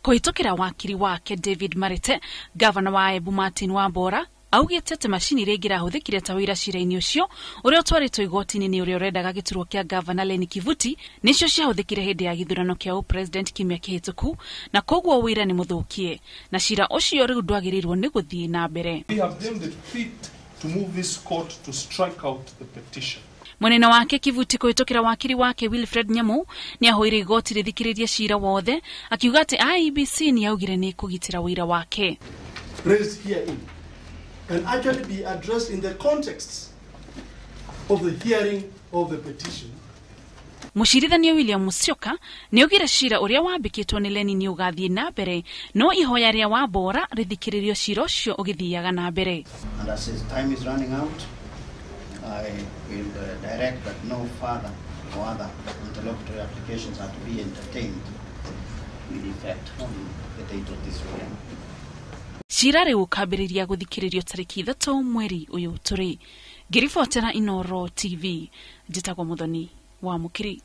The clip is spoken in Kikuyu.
Kũhĩtũkĩra wakiri wake David Marete, gavana wa Embu Martin Wambora augĩte atĩ macini iria ingĩrahũthĩkire ta ũira cira-inĩ ũcio ũrĩa ũtwarĩtwo igoti-inĩ nĩ ũrĩa ũrendaga gĩturwa kĩa gavana Lenny Kivuti nĩcio ciahũthĩkire hĩndĩ ya gĩthurano kĩa ũpresident kiumia kĩhĩtũku, na koguo ũira nĩ mũthũkie na cira ũcio rĩu ndwagĩrĩirwo nĩ gũthiĩ na mbere. We have deemed it fit to move this court to strike out the petition. Mwena wake Kivuti kũhĩtũkĩra wakiri wake Wilfred Nyamu nĩ ahoire igoti rĩthikĩrĩrie cira wothe, akiuga atĩ IEBC nĩ yaugire nĩ kũgitĩra ũira wake. Raised herein can actually be addressed in the context of the hearing of the petition. Mũcirithania William Musyoka nĩ augire cira ũrĩa wambĩkĩtwo nĩ Lenny nĩ ũgathiĩ na mbere, no ihoya rĩa Wambora rĩthikĩrĩrio cira ũcio ũgĩthiaga na mbere. And as his time is running out, I will direct that no further or other interlocutory applications are to be entertained with effect from the date of this ruling. Cira rĩu ũkambĩrĩria gũthikĩrĩrio tarĩki 3 mweri ũyũ tũrĩ. Ngĩribotera Inooro TV, njĩtagwo Muthoni wa Mũkiri.